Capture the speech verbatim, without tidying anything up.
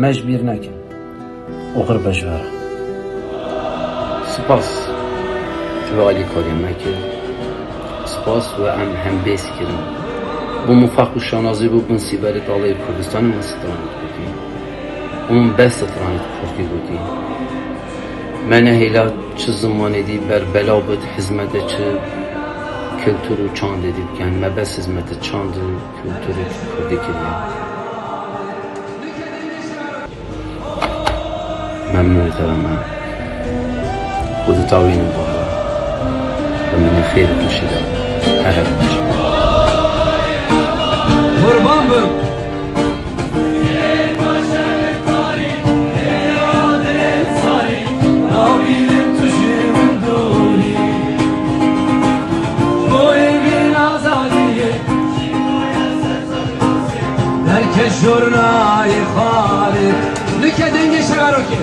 Me ji bîr nekin. Oxir be ji we re. Spas ji alîkariyê me kir. Spas we em hembêz kirin. Bo min fexr û şanazî bû bin sîberê dalê Kurdistanê me stranê dikutî. Û min bes stranê kurdî gotî. Me nehêla çi zimanê dî ber bela bit, hizmete çi kultur û çandê dî bikin. Me bes hizmete çand û kulturê kurdî kiriye. Memnûnê te me. Xwedê tawînin bahra. Bi min xêr û xweşî de. Her her baş. Qurban bim. Derke jurnayê xalê. Like dengê şegarokê.